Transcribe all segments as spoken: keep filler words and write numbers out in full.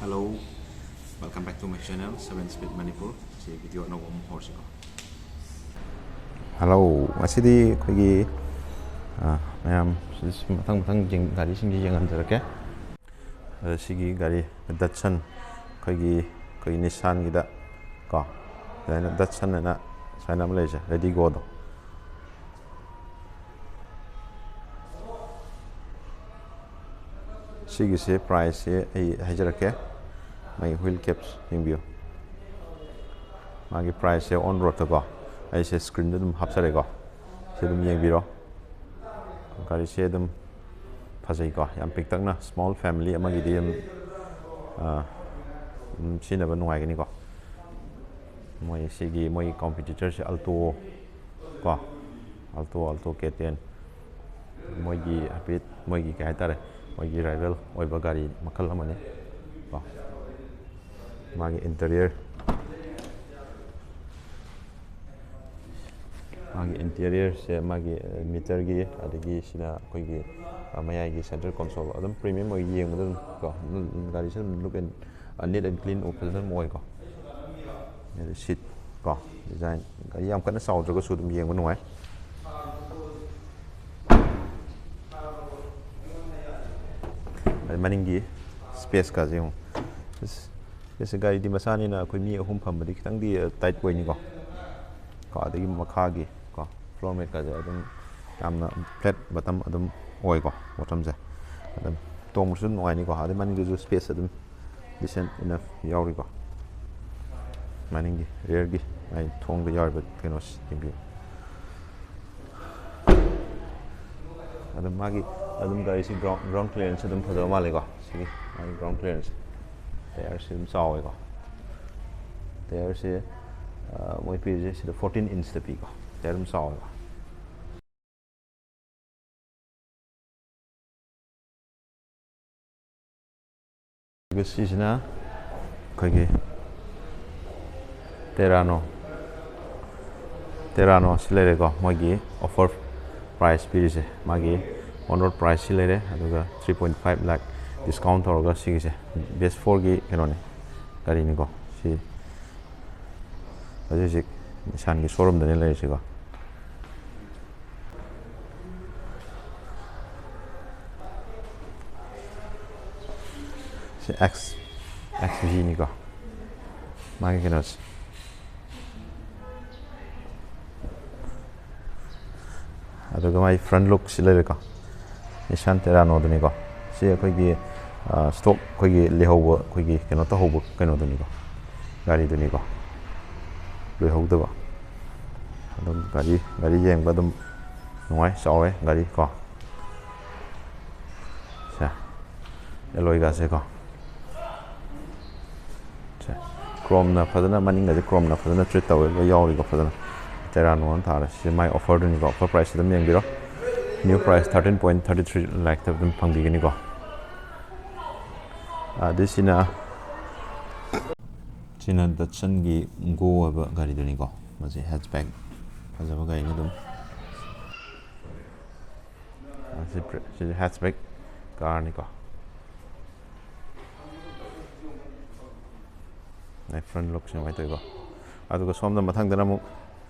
Hello, welcome back to my channel, Seven Speed Manipur. ꯁꯤ video ꯑꯅꯧꯕ ꯑꯃ ꯍꯧꯔꯁꯤꯀꯣ꯫ Hello, ꯉꯁꯤꯗꯤ ꯑꯩꯈꯣꯏꯒꯤ, ꯑ, ꯃꯌꯥꯝ ꯁꯤ ꯃꯊꯪ ꯃꯊꯪ ꯌꯦꯡ-, ꯒꯥꯔꯤꯁꯤꯡꯁꯤ ꯌꯦꯡꯍꯟꯖꯔꯛꯀꯦ꯫ ꯑꯗ ꯁꯤꯒꯤ ꯒꯥꯔꯤ Datsun, ꯑꯩꯈꯣꯏꯒꯤ, ꯑꯩꯈꯣꯏꯒꯤ Nissanꯒꯤꯗ ꯀꯣ, ꯑꯗꯨꯃꯥꯏꯅ Datsun ꯍꯥꯏꯅ ꯁꯨꯃꯥꯏꯅ ꯑꯃ ꯂꯩꯔꯤꯁꯦ, Redigoꯗꯣ꯫ ꯁꯤꯒꯤꯁꯦ priceꯁꯦ ꯑꯩ ꯍꯥꯏꯖꯔꯛꯀꯦ꯫ ꯃꯥꯒꯤ wheel caps ꯌꯦꯡꯕꯤꯌꯨ꯫ ꯃꯥꯒꯤ priceꯁꯦ on roadꯇꯀꯣ, ꯑꯩꯁꯦ screenꯗ ꯑꯗꯨꯝ ꯍꯥꯞꯆꯔꯦꯀꯣ, ꯁꯤ ꯑꯗꯨꯝ ꯌꯦꯡꯕꯤꯔꯣ꯫ ꯒꯥꯔꯤꯁꯦ ꯑꯗꯨꯝ ꯐꯖꯩꯀꯣ, ꯌꯥꯝ ꯄꯤꯛꯇꯛꯅ small family ꯑꯃꯒꯤꯗꯤ ꯑꯗꯨꯝ, ꯑ, ꯑꯗꯨꯝ ꯁꯤꯖꯤꯟꯅꯕ ꯅꯨꯡꯉꯥꯏꯒꯅꯤꯀꯣ꯫ ꯃꯣꯏ ꯁꯤꯒꯤ ꯃꯣꯏꯒꯤ competitorꯁꯦ Alto ꯀꯣ, Alto, Alto K ten꯫ ꯃꯣꯏꯒꯤ ꯍꯥꯏꯐꯦꯠ ꯃꯣꯏꯒꯤ ꯀꯩ ꯍꯥꯏꯇꯥꯔꯦ, ꯃꯣꯏꯒꯤ rival ꯑꯣꯏꯕ ꯒꯥꯔꯤ ꯃꯈꯜ ꯑꯃꯅꯤ ꯀꯣ꯫ ꯃꯥꯒꯤ interior, ꯃꯥꯒꯤ interiorꯁꯦ ꯃꯥꯒꯤ, ꯑ, meterꯒꯤ, ꯑꯗꯒꯤ ꯁꯤꯅ ꯑꯩꯈꯣꯏꯒꯤ, ꯑ, ꯃꯌꯥꯏꯒꯤ center console ꯑꯗꯨꯝ premium ꯑꯣꯏ ꯌꯦꯡꯕꯗ ꯑꯗꯨꯝ ꯀꯣ, ꯎꯝ, ꯎꯝ, ꯒꯥꯔꯤꯁꯦ ꯑꯗꯨꯝ look and, ꯑ, neat and clean ꯐꯖꯅ ꯑꯗꯨꯝ ꯑꯣꯏꯀꯣ꯫ ꯑꯗꯩ seat ꯀꯣ, design ꯒꯥꯔꯤ ꯌꯥꯝ ꯀꯟꯅ ꯆꯥꯎꯗ꯭ꯔꯒꯁꯨ ꯑꯗꯨꯝ ꯌꯦꯡꯕ ꯅꯨꯡꯉꯥꯏ꯫ ꯑꯗꯩ ꯃꯅꯤꯡꯒꯤ spaceꯀꯥꯁꯦ ꯌꯦꯡꯉꯨ꯫ ꯑꯁ, spaceꯁꯦ ꯒꯥꯔꯤꯗꯤ ꯃꯆꯥꯅꯤꯅ ꯑꯩꯈꯣꯏ ꯃꯤ ꯑꯍꯨꯝ ꯐꯝꯕꯗꯤ ꯈꯤꯇꯪꯗꯤ, ꯑ, tight ꯑꯣꯏꯅꯤꯀꯣ꯫ ꯀꯣ, ꯑꯗꯒꯤ ꯃꯈꯥꯒꯤ ꯀꯣ, floor matꯀꯥꯁꯦ ꯑꯗꯨꯝ ꯌꯥꯝꯅ flat bottom ꯑꯗꯨꯝ ꯑꯣꯏꯀꯣ, bottomꯁꯦ꯫ ꯑꯗꯨꯝ ꯇꯣꯡꯕꯁꯨ ꯑꯗꯨꯝ ꯅꯨꯡꯉꯥꯏꯅꯤꯀꯣ꯫ ꯑꯗꯩ ꯃꯅꯤꯡꯗꯁꯨ space ꯑꯗꯨꯝ decent enough ꯌꯥꯎꯔꯤꯀꯣ꯫ ꯃꯅꯤꯡꯒꯤ rearꯒꯤ ꯃꯥꯒꯤ ꯊꯣꯡꯗ ꯌꯥꯎꯔꯤꯕ ꯀꯩꯅꯣꯁꯤ ꯌꯦꯡꯕꯤꯌꯨ꯫ ꯑꯗꯨꯝ ꯃꯥꯒꯤ ꯑꯗꯨꯝ ꯒꯥꯔꯤꯁꯤ ground, ground clearance ꯑꯗꯨꯝ ꯐꯖꯕ ꯃꯥꯜꯂꯦꯀꯣ꯫ ꯁꯤꯒꯤ ꯃꯥꯒꯤ ground clearance, tyreꯁꯤ ꯑꯗꯨꯝ ꯆꯥꯎꯋꯦꯀꯣ꯫ Tyreꯁꯦ, ꯑ, ꯃꯣꯏ ꯄꯤꯔꯤꯁꯦ ꯁꯤꯗ fourteen inchꯇ ꯄꯤꯀꯣ꯫ Tyre ꯑꯗꯨꯝ ꯆꯥꯎꯋꯦꯀꯣ꯫ ꯑꯗꯨꯒ ꯁꯤꯁꯤꯅ ꯑꯩꯈꯣꯏꯒꯤ Terrano, Terrano ꯁꯤ ꯂꯩꯔꯦꯀꯣ, ꯃꯣꯏꯒꯤ offer price ꯄꯤꯔꯤꯁꯦ, ꯃꯥꯒꯤ on road price ꯁꯤ ꯂꯩꯔꯦ, ꯑꯗꯨꯒ three point five lakh discount ꯇꯧꯔꯒ ꯁꯤꯒꯤꯁꯦ ꯕꯦꯁ ꯐꯣꯔꯒꯤ ꯀꯩꯅꯣꯅꯤ, ꯒꯥꯔꯤꯅꯤꯀꯣ꯫ ꯁꯤ ꯍꯧꯖꯤꯛ ꯍꯧꯖꯤꯛ ꯅꯤꯁꯥꯟꯒꯤ ꯁꯣꯔꯨꯝꯗꯅꯤ ꯂꯩꯔꯤꯁꯤꯀꯣ꯫ ꯁꯤ ꯑꯦꯛꯁ ꯑꯦꯛꯁ ꯚꯤꯅꯤꯀꯣ, ꯃꯥꯒꯤ ꯀꯩꯅꯣꯁꯦ꯫ ꯑꯗꯨꯒ ꯃꯥꯒꯤ ꯐ꯭ꯔꯟ ꯂꯨꯛꯁꯤ ꯂꯩꯔꯦꯀꯣ, ꯅꯤꯁꯥꯟ ꯇꯦꯔꯥꯅꯣꯗꯨꯅꯤꯀꯣ꯫ ꯁꯤ ꯑꯩꯈꯣꯏꯒꯤ ꯁ꯭ꯇꯣꯛ ꯑꯩꯈꯣꯏꯒꯤ ꯂꯩꯍꯧꯕ, ꯑꯩꯈꯣꯏꯒꯤ ꯀꯩꯅꯣ ꯇꯧꯍꯧꯕ ꯀꯩꯅꯣꯗꯨꯅꯤꯀꯣ, ꯒꯥꯔꯤꯗꯨꯅꯤꯀꯣ, ꯂꯣꯏꯍꯧꯗꯕ꯫ ꯑꯗꯨꯝ ꯒꯥꯔꯤ ꯒꯥꯔꯤ ꯌꯦꯡꯕ ꯑꯗꯨꯝ ꯅꯨꯡꯉꯥꯏ, ꯆꯥꯎꯋꯦ ꯒꯥꯔꯤ ꯀꯣ꯫ ꯁꯦ, ꯑꯦꯂꯣꯏꯒꯥꯁꯦꯀꯣ꯫ ꯁꯦ, ꯀ꯭ꯔꯣꯝꯅ ꯐꯖꯅ, ꯃꯅꯤꯡꯒꯁꯦ ꯀ꯭ꯔꯣꯝꯅ ꯐꯖꯅ ꯇ꯭ꯔꯤꯠ ꯇꯧꯋꯦ, ꯂꯣꯏ ꯌꯥꯎꯔꯤꯀꯣ ꯐꯖꯅ꯫ ꯇꯦꯔꯥꯅꯣ ꯑꯃ ꯊꯥꯔꯦ꯫ ꯁꯤ ꯃꯥꯏ ꯑꯣꯐꯔꯗꯨꯅꯤꯀꯣ, ꯑꯣꯐꯔ ꯄ꯭ꯔꯥꯏꯁ ꯑꯗꯨꯝ ꯌꯦꯡꯕꯤꯔꯣ꯫ New price thirteen point thirty three ꯂꯥꯛꯇ ꯑꯗꯨꯝ ꯐꯪꯕꯤꯒꯅꯤꯀꯣ꯫ ꯑꯗꯩ ꯁꯤꯅ ꯁꯤꯅ ꯗꯠꯁꯟꯒꯤ ꯒꯣ ꯍꯥꯏꯕ ꯒꯥꯔꯤꯗꯨꯅꯤꯀꯣ꯫ ꯃꯁꯤ ꯍꯦꯠꯆꯕꯦꯛ ꯐꯖꯕ ꯒꯥꯔꯤꯅꯤ ꯑꯗꯨꯝ꯫ ꯁꯤ ꯄ꯭ꯔ-, ꯁꯤꯁꯦ ꯍꯦꯠꯆꯕꯦꯛ ꯀꯥꯔꯅꯤꯀꯣ꯫ ꯐ꯭ꯔꯟ ꯂꯨꯛꯁꯦ ꯁꯨꯃꯥꯏꯅ ꯇꯧꯋꯤꯀꯣ꯫ ꯑꯗꯨꯒ ꯁꯣꯝꯗ ꯃꯊꯪꯗꯅ ꯑꯃꯨꯛ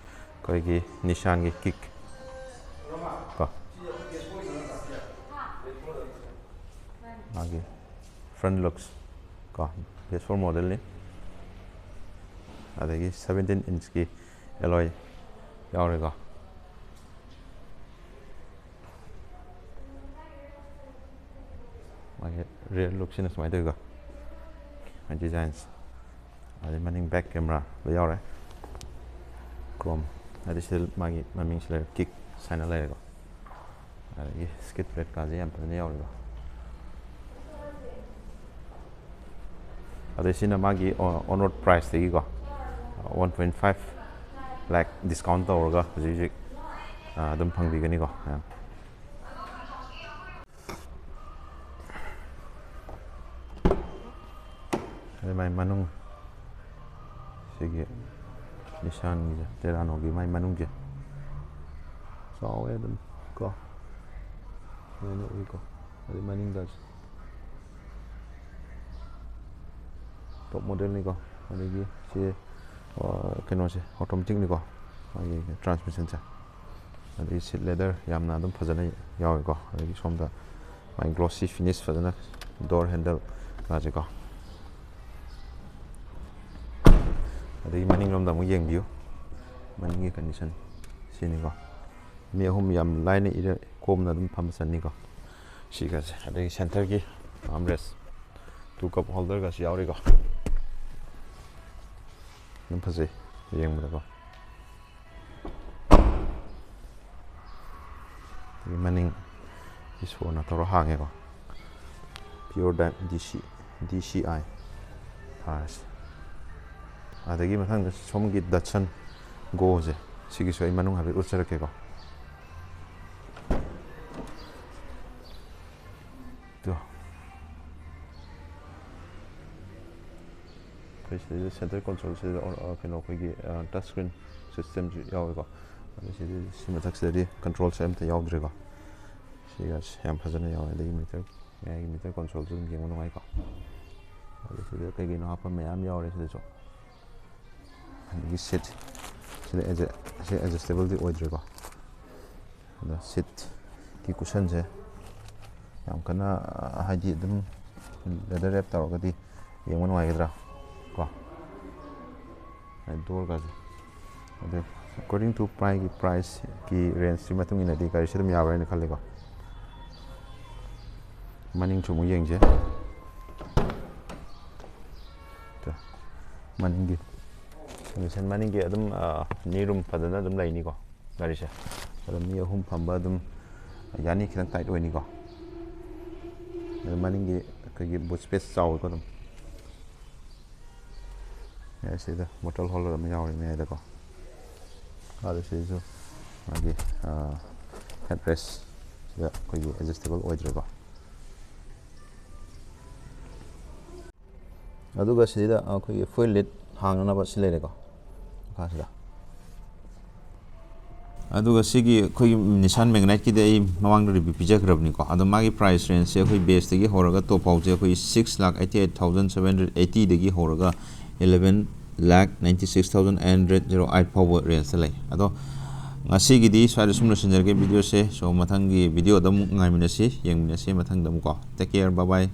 ꯑꯩꯈꯣꯏꯒꯤ ꯅꯤꯁꯥꯟꯒꯤ ꯀꯤꯛ ꯀꯣ, ꯃꯥꯒꯤ ꯐ꯭ꯔꯟ ꯂꯨꯛꯁ ꯀꯣ, ꯕꯦꯁ ꯐꯣꯔ ꯃꯣꯗꯦꯜꯅꯤ꯫ ꯑꯗꯒꯤ ꯁꯕꯦꯟꯇꯤꯟ ꯏꯟꯁꯀꯤ ꯑꯦꯂꯣꯏ ꯌꯥꯎꯔꯦꯀꯣ꯫ ꯃꯥꯒꯤ ꯔꯤꯌꯔ ꯂꯨꯛꯁꯤꯅ ꯁꯨꯃꯥꯏꯅ ꯇꯧꯋꯤꯀꯣ, ꯗꯤꯖꯥꯏꯟꯁ꯫ ꯑꯗꯩ ꯃꯅꯤꯡ ꯕꯦꯛ ꯀꯦꯃꯦꯔꯥ ꯂꯣꯏ ꯌꯥꯎꯔꯦ꯫ ꯀ꯭ꯔꯣꯝ꯫ ꯑꯗꯩ ꯁꯤꯗ ꯃꯥꯒꯤ ꯃꯃꯤꯡꯁꯤ ꯂꯩꯔꯦ, ꯀꯤꯛ ꯍꯥꯏꯅ ꯂꯩꯔꯦꯀꯣ꯫ ꯑꯗꯒꯤ ꯁ꯭ꯀꯤꯠ ꯄ꯭ꯂꯦꯠ ꯀꯥꯁꯦ ꯌꯥꯝ ꯐꯖꯅ ꯌꯥꯎꯔꯤꯀꯣ꯫ ꯑꯗꯩ ꯁꯤꯅ ꯃꯥꯒꯤ ꯑꯣꯟꯋꯥꯔꯗ ꯄ꯭ꯔꯥꯏꯁꯇꯒꯤꯀꯣ, ꯋꯥꯟ ꯄꯣꯏꯟ ꯐꯥꯏꯚ ꯂꯥꯛ ꯗꯤꯁꯀꯥꯎꯟ ꯇꯧꯔꯒ ꯍꯧꯖꯤꯛ ꯍꯧꯖꯤꯛ, ꯑ, ꯑꯗꯨꯝ ꯐꯪꯕꯤꯒꯅꯤꯀꯣ꯫ ꯑꯗꯩ ꯃꯥꯏ ꯃꯅꯨꯡ, ꯁꯤꯒꯤ ꯅꯤꯁꯥꯟꯒꯤꯁꯦ, ꯇꯦꯔꯥꯅꯣꯒꯤ ꯃꯥꯏ ꯃꯅꯨꯡꯁꯦ ꯆꯥꯎꯋꯦ ꯑꯗꯨꯝ ꯀꯣ, ꯂꯣꯏꯅ ꯎꯏꯀꯣ꯫ ꯑꯗꯩ ꯃꯅꯤꯡꯗ ꯇꯣꯞ ꯃꯣꯗꯦꯜꯅꯤꯀꯣ꯫ ꯑꯗꯒꯤ ꯁꯤ, ꯑ, ꯀꯩꯅꯣꯁꯦ ꯑꯣꯇꯣꯃꯦꯇꯤꯛꯅꯤꯀꯣ, ꯃꯥꯒꯤ ꯇ꯭ꯔꯥꯟꯁꯃꯤꯁꯟꯁꯦ꯫ ꯑꯗꯒꯤ ꯁꯤꯠ ꯂꯦꯗꯔ ꯌꯥꯝꯅ ꯑꯗꯨꯝ ꯐꯖꯅ ꯌꯥꯎꯋꯦꯀꯣ꯫ ꯑꯗꯒꯤ ꯁꯣꯝꯗ ꯃꯥꯒꯤ ꯒ꯭ꯂꯣꯁꯤ ꯐꯤꯅꯤꯁ ꯐꯖꯅ, ꯗꯣꯔ ꯍꯦꯟꯗꯜꯒꯁꯦꯀꯣ꯫ ꯑꯗꯒꯤ ꯃꯅꯤꯡꯂꯣꯝꯗ ꯑꯃꯨꯛ ꯌꯦꯡꯕꯤꯌꯨ, ꯃꯅꯤꯡꯒꯤ ꯀꯟꯗꯤꯁꯟ ꯁꯤꯅꯤꯀꯣ꯫ ꯃꯤ ꯑꯍꯨꯝ ꯌꯥꯝ ꯂꯥꯏꯅ ꯏꯔ ꯀꯣꯝꯅ ꯑꯗꯨꯝ ꯐꯝꯕ ꯆꯟꯅꯤꯀꯣ꯫ ꯁꯤꯒꯁꯦ, ꯑꯗꯒꯤ ꯁꯦꯟꯇꯔꯒꯤ ꯑꯥꯔꯝꯔꯦꯁ, ꯇꯨ ꯀꯞ ꯍꯣꯜꯗꯔꯒꯁꯨ ꯌꯥꯎꯔꯤꯀꯣ꯫ ꯑꯗꯨꯝ ꯐꯖꯩ ꯌꯦꯡꯕꯗꯀꯣ꯫ ꯑꯗꯒꯤ ꯃꯅꯤꯡ ꯏꯁꯣꯔꯅ ꯇꯧꯔ ꯍꯥꯡꯉꯦꯀꯣ꯫ Pure ꯗꯤ ꯁꯤ, ꯗꯤ ꯁꯤ ꯑꯥꯏ ꯍꯥꯏꯔꯁꯤ꯫ ꯑꯗꯒꯤ ꯃꯊꯪꯗ ꯁꯣꯝꯒꯤ ꯗꯠꯁꯟ ꯒꯣꯁꯦ, ꯁꯤꯒꯤꯁꯨ ꯑꯩ ꯃꯅꯨꯡ ꯍꯥꯏꯐꯦꯠ ꯎꯠꯆꯔꯛꯀꯦꯀꯣ꯫ ꯇꯣ꯫ ꯑꯩꯈꯣꯏ ꯁꯤꯗꯩꯗ ꯁꯦꯟꯇꯔ ꯀꯣꯟꯁꯣꯜꯁꯤꯗ ꯑꯣ-, ꯑ, ꯀꯩꯅꯣ, ꯑꯩꯈꯣꯏꯒꯤ, ꯑ, ꯇꯆ ꯁ꯭ꯀ꯭ꯔꯤꯟ ꯁꯤꯁꯇꯦꯝꯁꯨ ꯌꯥꯎꯋꯦꯀꯣ꯫ ꯑꯗꯣ ꯁꯤꯗꯤ, ꯁꯤ ꯃꯊꯛꯁꯤꯗꯗꯤ ꯀꯟꯇ꯭ꯔꯣꯜꯁꯦ ꯑꯝꯇ ꯌꯥꯎꯗ꯭ꯔꯦꯀꯣ꯫ ꯁꯤꯒ ꯌꯥꯝ ꯐꯖꯅ ꯌꯥꯎꯋꯦ꯫ ꯑꯗꯒꯤ ꯃꯤꯇꯔ, ꯃꯌꯥꯏꯒꯤ ꯃꯤꯇꯔ ꯀꯣꯟꯁꯣꯜꯁꯨ ꯑꯗꯨꯝ ꯌꯦꯡꯕ ꯅꯨꯡꯉꯥꯏꯀꯣ꯫ ꯑꯗꯨ ꯁꯤꯗ ꯀꯩ ꯀꯩꯅꯣ ꯍꯥꯞꯄ ꯃꯌꯥꯝ ꯌꯥꯎꯔꯦ ꯁꯤꯗꯁꯨ꯫ ꯑꯗꯒꯤ ꯁꯤꯠ, ꯁꯤꯗ ꯑꯦꯖ-, ꯁꯤ ꯑꯦꯗꯖꯁꯇꯦꯕꯜꯗꯤ ꯑꯣꯏꯗ꯭ꯔꯦꯀꯣ꯫ ꯑꯗꯣ ꯁꯤꯠꯀꯤ ꯀꯨꯁꯟꯁꯦ ꯌꯥꯝ ꯀꯟꯅ, ꯑ, ꯍꯥꯏꯗꯤ ꯑꯗꯨꯝ ꯂꯦꯗꯔ ꯔꯦꯞ ꯇꯧꯔꯒꯗꯤ ꯌꯦꯡꯕ ꯅꯨꯡꯉꯥꯏꯒꯗ꯭ꯔꯥ ꯀꯣ? ꯗꯣꯔꯒꯁꯦ꯫ ꯑꯗꯨ according to priceꯀꯤ, priceꯀꯤ rangeꯀꯤ ꯃꯇꯨꯡ ꯏꯟꯅꯗꯤ ꯒꯥꯔꯤꯁꯦ ꯑꯗꯨꯝ ꯌꯥꯕ꯭ꯔꯥ ꯍꯥꯏꯅ ꯈꯜꯂꯤꯀꯣ꯫ ꯃꯅꯤꯡꯁꯨ ꯑꯃꯨꯛ ꯌꯦꯡꯁꯦ꯫ ꯇꯣ, ꯃꯅꯤꯡꯒꯤ condition, ꯃꯅꯤꯡꯒꯤ ꯑꯗꯨꯝ, ꯑ, knee room ꯐꯖꯅ ꯑꯗꯨꯝ ꯂꯩꯅꯤꯀꯣ ꯒꯥꯔꯤꯁꯦ꯫ ꯑꯗꯨꯝ ꯃꯤ ꯑꯍꯨꯝ ꯐꯝꯕ ꯑꯗꯨꯝ ꯌꯥꯅꯤ, ꯈꯤꯇꯪ tight ꯑꯣꯏꯅꯤꯀꯣ꯫ ꯑꯗꯨ ꯃꯅꯤꯡꯒꯤ ꯑꯩꯈꯣꯏꯒꯤ boot space ꯆꯥꯎꯋꯤꯀꯣ ꯑꯗꯨꯝ꯫ ꯑꯦ, ꯁꯤꯗ bottle holder ꯑꯃ ꯌꯥꯎꯔꯤ ꯃꯌꯥꯏꯗꯀꯣ꯫ ꯑꯗꯨ ꯁꯤꯗꯁꯨ ꯃꯥꯒꯤ, ꯑ, headrest ꯁꯤꯗ ꯑꯩꯈꯣꯏꯒꯤ adjustable ꯑꯣꯏꯗ꯭ꯔꯦꯀꯣ꯫ ꯑꯗꯨꯒ ꯁꯤꯗ ꯑꯩꯈꯣꯏꯒꯤ fuel lid ꯍꯥꯡꯅꯅꯕ ꯁꯤ ꯂꯩꯔꯦꯀꯣ, ꯃꯈꯥꯁꯤꯗ꯫ ꯑꯗꯨꯒ ꯁꯤꯒꯤ ꯑꯩꯈꯣꯏꯒꯤ Nissan Magnite-ꯀꯤꯗꯤ ꯑꯩ ꯃꯃꯥꯡꯗ review ꯄꯤꯖꯈ꯭ꯔꯕꯅꯤꯀꯣ꯫ ꯑꯗꯣ ꯃꯥꯒꯤ price range-ꯁꯦ ꯑꯩꯈꯣꯏ base-ꯇꯒꯤ ꯍꯧꯔꯒ top ꯐꯥꯎꯁꯦ ꯑꯩꯈꯣꯏ six lakh eighty eight thousand seven hundred eighty-ꯗꯒꯤ ꯍꯧꯔꯒ eleven lakh ninety six thousand eight hundred zero eight ꯐꯥꯎꯕ range-ꯇ ꯂꯩ꯫ ꯑꯗꯣ ꯉꯁꯤꯒꯤꯗꯤ ꯁ꯭ꯋꯥꯏꯗ ꯁꯨꯝ ꯂꯣꯏꯁꯤꯟꯖꯔꯒꯦ video-ꯁꯦ꯫ So, ꯃꯊꯪꯒꯤ video-ꯗ ꯑꯃꯨꯛ ꯉꯥꯏꯃꯤꯟꯅꯁꯤ, ꯌꯦꯡꯃꯤꯟꯅꯁꯤ ꯃꯊꯪꯗ ꯑꯃꯨꯛꯀꯣ꯫ Take care, bye bye꯫